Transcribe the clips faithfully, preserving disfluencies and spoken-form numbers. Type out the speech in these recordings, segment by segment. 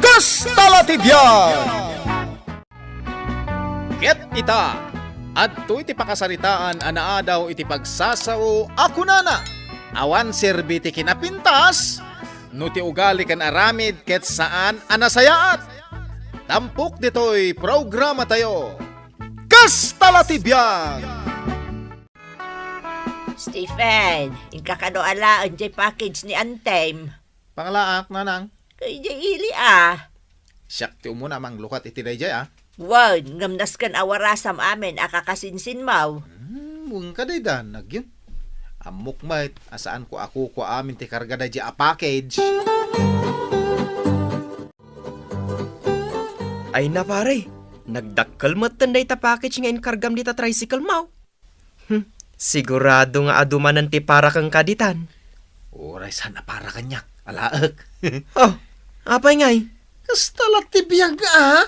Kasta la ti biag! Ket ita, adtoy ti pakasaritaan a naadaw iti pagsasao a kunana, awan serbi ti kinapintas no ti ugali ken aramid ket saan a nasayaat. Tampok ditoy programatayo, Kasta la ti biag! Stephen, inka kano alaen jay package ni Antem? Pangalaak, nanang. Kay jay ili, ah. Siak ti umuna a manglukat iti dayjay, ah. Wen, ngem nasken a warasam amin a kakasinsinmaw. Hmm, wen ka daydan, nagyon. Ammok met a saanko a kukua amin ti karga dayjay a package. Ay na, pare, nagdakkel metten dayta package nga inkargam dita tricycle mo. Hmm, sigurado nga adu manen ti para kenka ditan. Uray saan a para kaniak, alaek. Oh, apay ngay? Kasta la ti biag, a.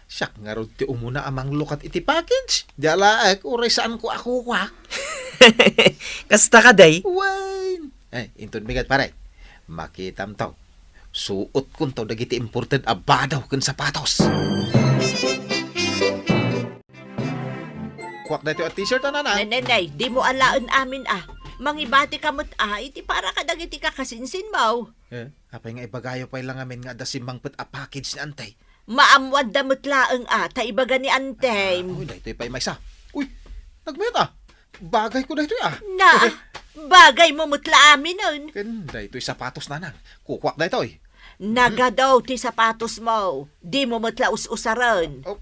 Siak ngarud ti umuna a manglukat iti package. Di alaek, uray saanko a kukua. Kasta kadi? Wen. Eh, inton bigat, pare. Makitamto. Suotkonto dagiti imported a badaw ken sapatos. Kuak daytoy a t-shirt, a, nanang. Nay, nay, nay, dimo alaen amin, a. Mangibatika met, a, iti para kadagiti kakasinsinmaw. Eh, apay nga ibagayo pay la ngamin nga adda simmangpet a package ni Antay? Maammoanda met laeng, a, ta ibaga ni Antay. Ah, uy, daytoy pay maysa. Uy, nagmayat, a. Bagayko daytoy, a. Na, bagaymo met la aminen. Ken daytoy sapatos, nanang. Kukuak daytoy. Nagadu ti sapatosmo. Dimo met la us-usaren. Oh.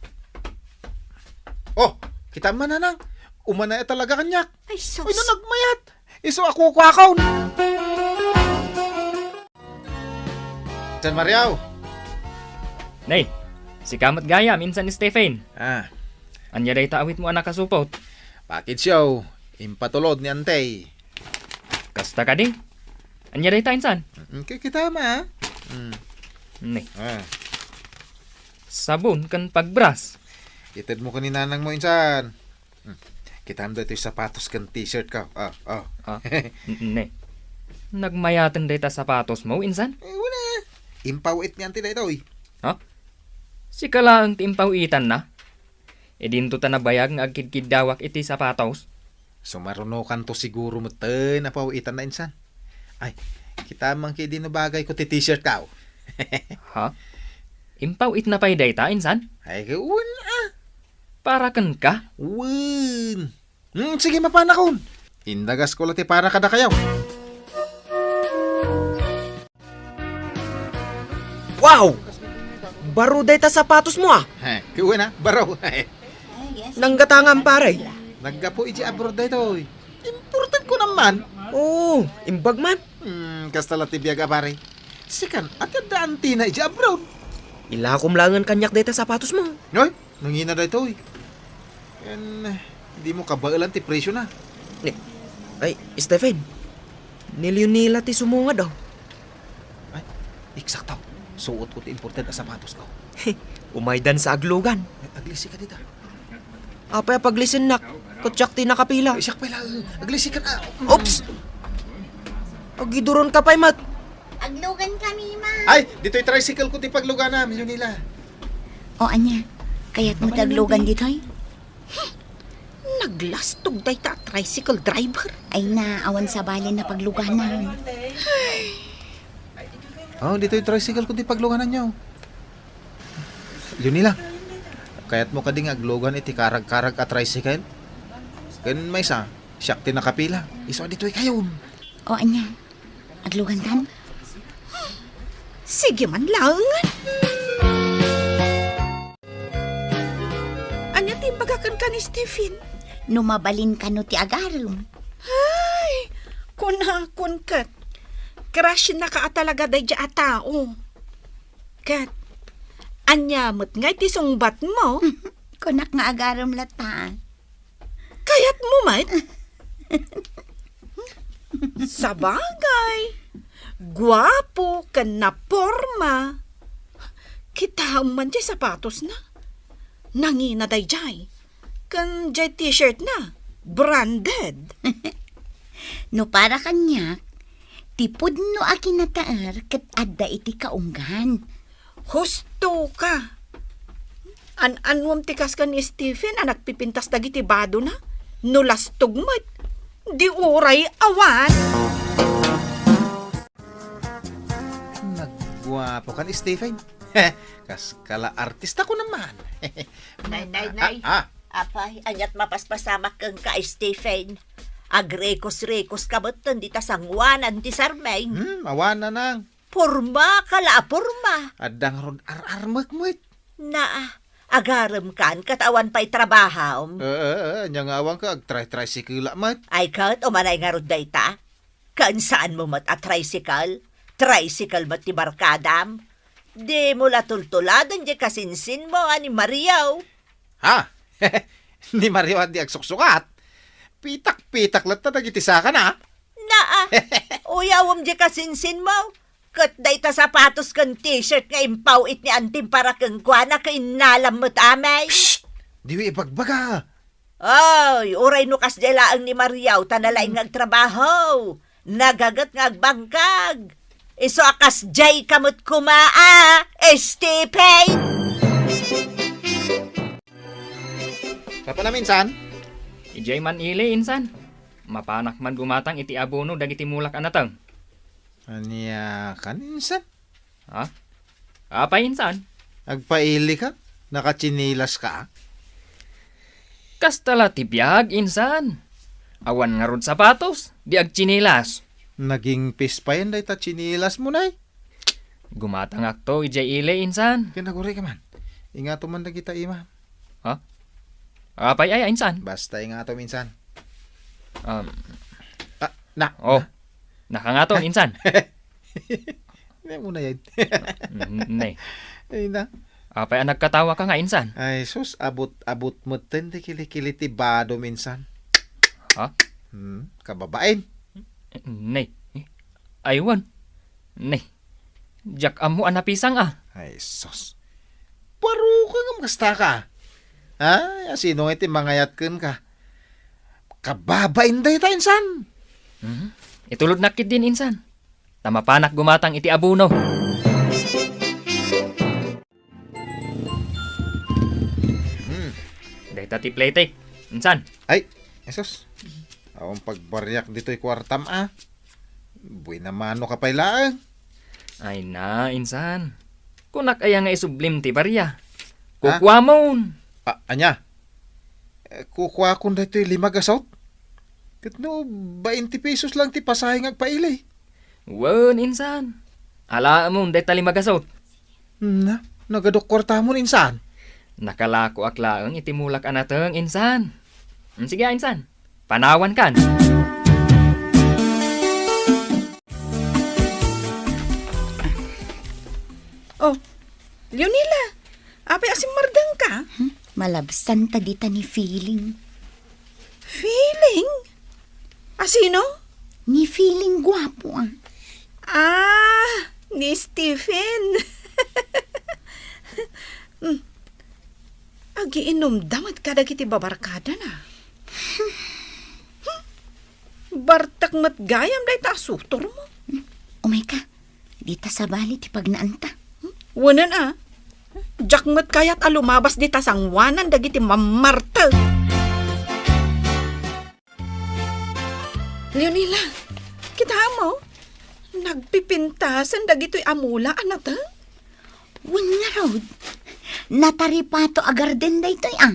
Oh, kitam man, nanang. Umanay a talaga kaniak. Ay, sus. Uy, no, nagmayat. Isu a kukuakon. San Mario! Nay, sika met gayam insan, Stephen. Ah. Ania dayta awitmo a nakasupot? Package yo, impatulod ni Antay. Kasta kadi? Ania dayta insan? Mm, ki-, kitam, a. Mm. Ni. Ah. Sabon ken pagbras. Itedmo ken ni nanangmo insan. Hmm. Kitam daytoy sapatos ken t-shirt ko. Oh, oh. Ah, n-, ne. Nagmayaten dayta sapatosmo, insan? Eh, wala. Impaw-it ni Antay daytoy. Ha? Sika laeng ti impaw-itanna? Idinto ta nabayag nga agkidkiddawak iti sapatos? Sumarunokanto siguro metten a paw-itanna, insan. Ay, kitam man kadi no bagayko ti t-shirt ko. Ha? Impaw-itna pay dayta, insan? Ay, wen, a. Para kenka? Wen. Hmm, sige, mapanakon. Indagasko la ti para kadakayo. Wow! Baro dayta sapatosmo, a. He, kuwen, a, baro. Nanggatangam, pare? Naggapu iti abroad daytoy. Imported ko naman. Oo, imbag man. Hmm, kasta la ti biag a, pare. Sikan, ati adda antina iti abroad. Ilakom laengen kaniak dayta sapatosmo. Noy? Nangina daytoy. Ken, dimo kabaelan ti presiona. Ni, ay, Stephen, ni Leonila ti sumungad, a. Ay, eksakto. Suotko ti imported a sapatosko. Umaydan sa aglugan. Ay, aglisi ka dita. Apay a paglisinnak? Ket siak ti nakapila. Ay, siak pala. Aglisi ka na. Oops! Agiduron ka pay met. Aglugan kami, ma. Ay, ditoy tricycle ko ti pagluganam, Leonila. O, ania? Kayatmo ti aglugan ditoy? Hmm, naglastog dayta a tricycle driver. Ay na, awan sabali na pagluganan. Oh, ditoy tricycle ko ti paglugananyo. Leonila, kayatmo kadi nga aglugan iti karag-karag a tricycle? Ken maysa, siak ti nakapila. Isu a ditoy kayon. O, ania? Aglugantan? Sige man laeng. Ania ti imbagak kenka ni Stephen? No mabalin kano ti agarem. Ay, kunakon ket. Crush na ka a talaga daydiay a tao. Ket, ania met ngay ti sungbatmo? Kunak nga agarem latta. Kayatmo met? Sabagay, guapo ken naporma. Kitaem man diay sapatosna. Nangina daydiay. Ken diay t-shirtna, branded. No para kaniak, ti pudno a kinataer ket adda iti kaunggan. Husto ka. An-anuem ti kas ken ni Stephen a nagpipintas dagiti badona? No lastog met, di uray awan. Nagguapo kan Stephen. Kas kala artista ko naman. Nay, nay, nay. Ah, ah. Apay, aniat mapaspasamak kenka, Stephen? Agrekos-rekos ka met dita sangoanan ti sarming. Hmm, awan, nanang. Porma ka la a porma. Adda ngarud ar-armek met. Naa, agarem kan ket awan pay trabahom. Eh, eh, eh, ania nga awan ka, agtray-tricycle met. Ay ket, umanay ngarud dayta? Ken saan mo met a tricycle? Tricycle met ti barkadam. Di mo la tultuladen di kasinsin mo a ni Mario. Ha? Ni Mario a di agsuksukat? Pitak-pitak latta dagiti sakana. Naa, uyawem di kasinsin mo. Ket dayta sapatos ken t-shirt nga impaw-it ni antim para kenkuana ket innalam met amay. Psst! Diyo ibagbaga. Ay, uray no kasdiay laeng ni Mario ta nalaing nga agtrabaho. Nagaget nga agbangkag. Isu a kasdiay ka met koma a, Stephen! Kapanam, insan? Idiay man ili, insan. Mapanak man gumatang iti abono dagiti mulak a nateng. Ania kan, insan? Ha? Apay, insan? Agpaili ka? Nakatsinilas ka? Kasta la ti biag, insan. Awan ngarud sapatos, di agtsinilas. Naging pis payen dayta tsinilas mo, nay? Gumatangakto idiay ili, insan. Ken aguri ka man. Ingato man dagita ima. Ha? Apay aya, insan? Basta ingatom, insan. Um, Ah, na. Oh. Nakangaton, insan. Ne mo na yan. Mm, ne. Ay na. Apay a nagkatawa ka nga, insan? Ay, sus, abot-abot metten ti kilikili ti badom, insan. Ha? Hmm, kababain. Ne. Aywan. Ne. Diak ammo a napisang a. Ay, sus. Baro ka ngem kasta ka. Ha? Asino nga iti mangayat kenka? Kababain dayta, insan. Mhm. Itulodnak ketdin, insan. Ta mapanak gumatang iti abono. Hmm. Dayta ti plete, insan. Ay, Jesus. Awan pagbariak ditoy kuartam, a. Buena mano ka pay laeng. Ay na, insan. Kunak aya nga isublim ti baria? Ha? Kukuamon. A-, ania? Eh, kukuakon daytoy lima gasut? Ket no, bainte pesos lang ti pasahe nga agpaili. Wen, insan. Alaamon dayta lima gasut. Na, nagadok kuartamon, insan. Nakalakoak laeng iti mulak a nateng, insan. Mm, sige, insan. Panawan kan. Oh, Leonila, apay a simmardeng ka? Hmm, malabsan ta dita ni Feeling. Feeling? Asino? Ni Feeling guapo, a. Ah, ni Stephen. Hmm. Agiinumda met kadagiti babarkadana. Hmm. Bartek met gayam dayta a sutormo. Umayka, dita sabali ti pagnaanta. Wen a, diak met kayat a lumabas dita sangoanan dagiti mammartek. Leonila, kitaem, nagpipintasen dagitoy a mula a nateng? Wen ngarud, nataripato a garden daytoy, a.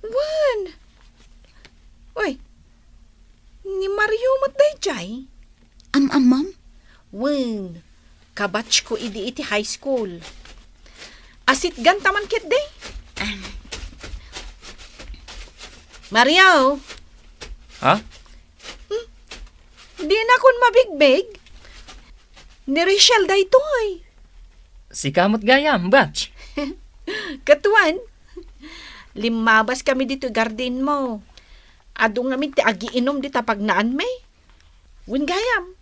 Wen. Uy, ni Mario met daydiay? Am-ammom? Wen, kabatchko idi iti high school. Asitgan ta man ketdi? Ah. Mario! Ha? Hmm? Dinakon mabigbig? Ni Rachel daytoy. Sika met gayam, batch. Ket wen, limmabas kami ditoy garden mo. Adu ngamin ti agiinum dita pagnaan mi. Wen gayam,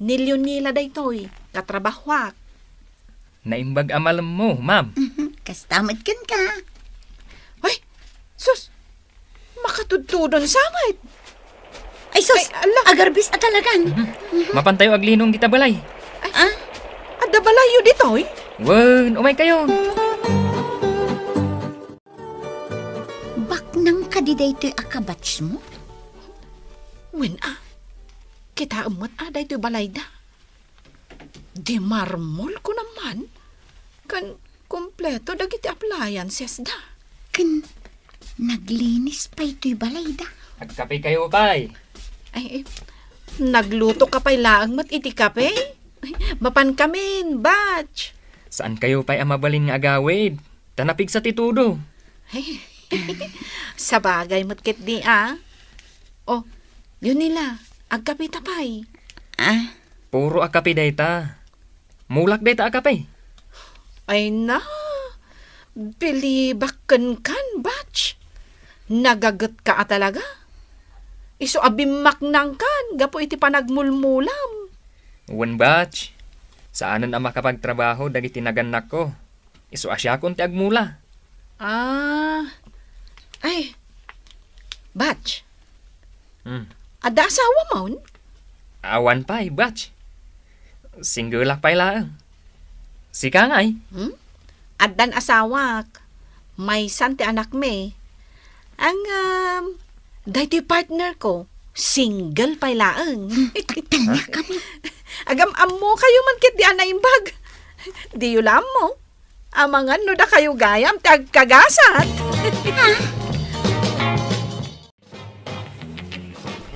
ni Leonila daytoy, katrabahoak. Naimbag a malemmo, ma'am. Mhm, kasta met kenka. Ay, sus! Makatudtudon sa met. Ay, sus! Ay, ala! Agarbis a talagan. Mhm. Mhm. Mapantayo aglinong dita balay. Ay, ah? Adda balayyo ditoy? Wen, umaykayo. Baknang kadi daytoy a kabatchmo? Wen a, kitaem met a daytoy balayda. Di marmol ko naman, ken kompleto dagiti appliances da. Ken naglinis pay toy balayda. Agkapekayo pay. Ay, eh, nagluto ka pay laeng met iti kape? Mapan kamin, batch. Saan kayo pay a mabalin nga agawid? Ta napigsa ti tudo. Sabagay met ketdi a. Oh, Leonila, agkape ta pay. Ah? Puro a kape dayta. Mulak dayta a kape. Ay na, bilibak kenkan, batch. Nagaget ka a talaga. Isu a bimmaknangkan gapu iti panagmulmulam. Wen, batch. Saanen a makapagtrabaho dagiti nagannakko. Isu a siakon ti agmula. Ah. Ay. Batch. Hmm. Adda asawamon? Awan pay, batch. Singgelak pay laeng. Sika ngay? Hmm? Addan asawak. Maysan ti anakmi. Ang, um, daytoy partner ko, single pay laeng. Hmm, agtalna kami. Agam-ammo kayo man ket di a naimbag. Diyo la ammo. Amangan no dakayo gayam ti agkagasat.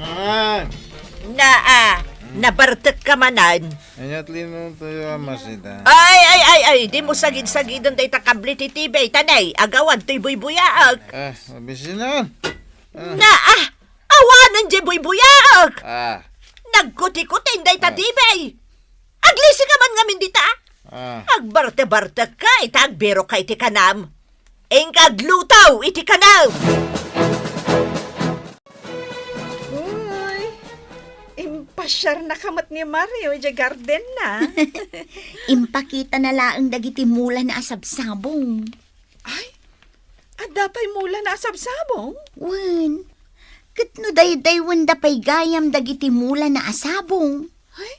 Ah. Naa, nabartek ka manen. Ania ti linutoyo a masita? Ay, ay, ay, ay, dimo sagid-sagiden dayta kable ti T V, ta nay, agawad toy buybuyaek. Ah, mabisinan. Ah. Naa, awanen diay buybuyaek. Ah. Nagkutikutin dayta Ah. T V. Aglisi ka man ngamin dita. Ah. Agbarte-bartek ka, ita agbiro ka iti kanam. Inka agluto iti kanam. Uy, impasiarna ka met ni Mario idiay gardenna. Impakitana laeng dagiti mulana a sabsabong. Ay, adda pay mulana a sabsabong? Wen, ket no daydaywenda pay gayam dagiti mulana a sabong. Ay,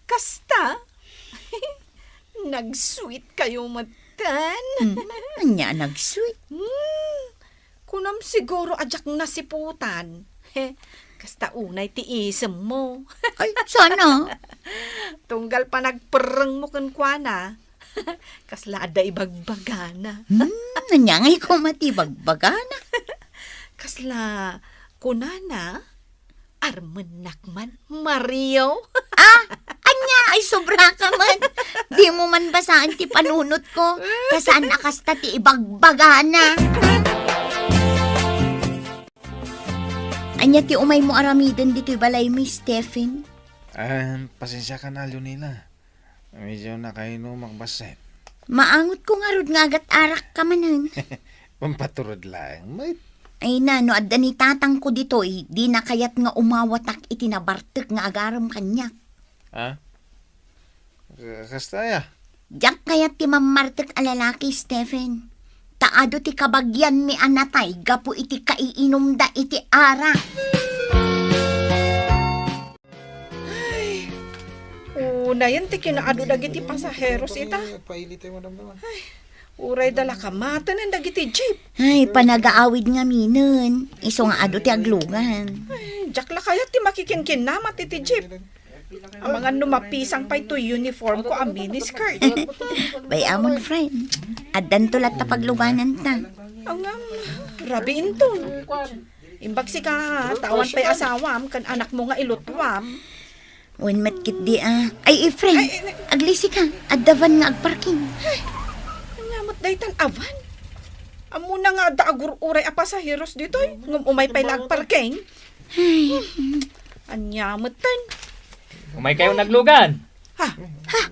kasta? Nag-sweet kayo metten. Hmm, ania a nag-sweet? Hmm, kunam siguro a diak nasiputan. He, kasta unay ti isemmo. Ay, sana. Tunggal panagperrengmo kenkuana. Kasla adda ibagbagana. Hmm, ania ngay koma ti ibagbagana? Kasla kunana, "Armennak man, Mario." Ah, ania? Ay, sobra ka man. Dimo man basaan ti panunot ko. Ta saan a kasta ti ibagbagana. Ania ti umaymo aramiden ditoy balaymi, Stephen? Ah, pasensiakan a, Leonila. Medyo nakainumak bassit. Maangotko ngarud nga agat-arak ka manen. Pampaturod laeng met. Ay na, no adda ni tatangko ditoy, dina kayat nga umawatak iti nabartek nga agarem kaniak. Ha? Ka-, kasta aya? Diak kayat ti mammartek a lalaki, Stephen. Ta adu ti kabagianmi a natay gapu iti kaiinumda iti arak. Ay, unayen ti kinaadu dagiti pasaheros ita. Ay, uray da la kamatenen dagiti jeep. Ay, panagaawid ngaminen. Isu nga adu ti aglugan. Ay, diak la kayat ti makikinkinnamat iti jeep. Amangan no mapisang pay toy uniform ko a miniskirt. Bay-amon, friend. Addanto latta paglugananta. Angam, rabiinton. Imbag sika, ta awan pay asawam ken anakmo nga ilutuam. Wen met ketdi a. Ay, Efren, ay, ay, ay. Aglisi ka, adda van nga agparking. Ay, ania met daytan a van? Ammona nga adda agur-uray a pasaheros ditoy, ngem umay pay la agparking. Ay. Ania metten? Umay kayo naglugan. Ha? Ha?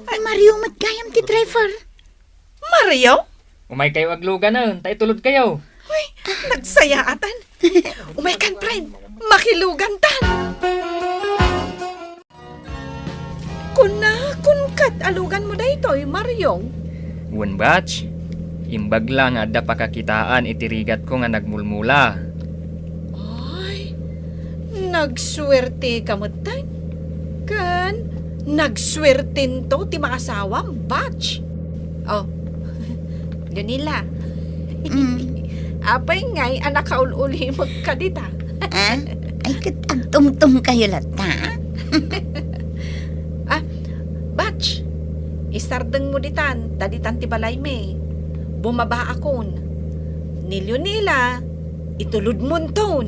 Ay, Mario met gayam ti driver. Mario? Umay kayo agluganen, ta itulod kayo. Uy, nagsayaatan. Umay kan, friend. Makilugantan. Kunakon ket a luganmo daytoy, Mario? Wen, batch. Imbag la nga adda pakakitaan iti rigatko nga nagmulmula. Ay, nagsuerte ka metten. Ken Nagsuertento ti maasawam, batch. Oh, Leonila. Mm. Apay ngay a nakaul-ulimekka dita? Ah? Ay, ket agtumtumkayo latta? Ah, batch, isardengmo ditan, ta ditan ti balaymi. Bumabaakon. Ni Leonila, itulodmonton.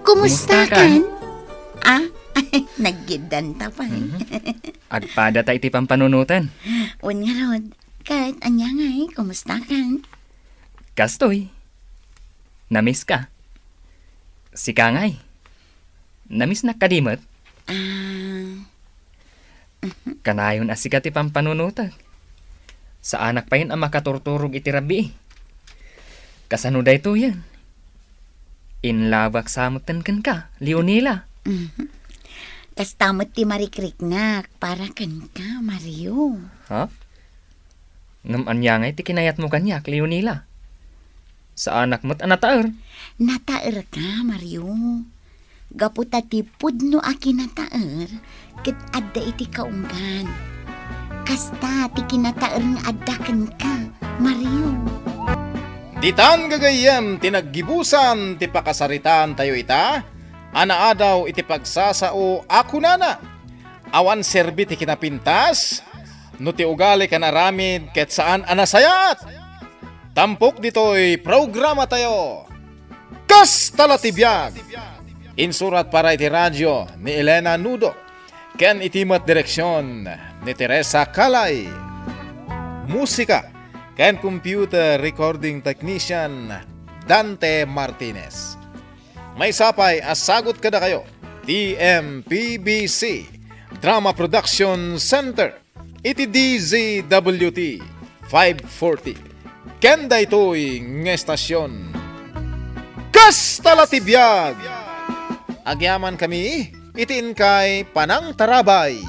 Kumusta kan? Ah, naggiddanta pay. Mhm. Agpadata iti pampanunoten. Wen ngarud, ket ania ngay, kumusta kan? Kastoy. Namiss ka. Sika ngay. Namiss nak kadi met? Ah. Kanayon a sika ti pampanunotek. Saanak payen a makaturturog iti rabii. Kasano daytoyen? Inlabak sa metten kenka, Leonila. Mhm. Kasta met ti marikriknak para kenka, Mario. Ha? Ngem ania ngay ti kinayatmo kaniak, Leonila? Saanak met a nataer. Nataerka, Mario. Gapu ta ti pudno a kinataer ket adda iti kaunggan. Kasta ti kinataer nga adda kenka, Mario. Ditan gagayyem ti naggibusan ti pakasaritaantayo ita, a naadaw iti pagsasao a kunana, awan serbi ti kinapintas, no ti ugalika nga aramid ket saan a nasayaat. Tampok ditoy programatayo, Kasta la ti biag. Insurat para iti radio ni Elena Nudo, ken iti met direksion ni Teresa Calay. Musika ken computer recording technician, Dante Martinez. Maysa pay a sagut kadakayo ti M P B C Drama Production Center iti D Z W T five forty. Ken daytoy nga estasion, Kasta la ti biag! Agyamankami iti inkay panangtarabay.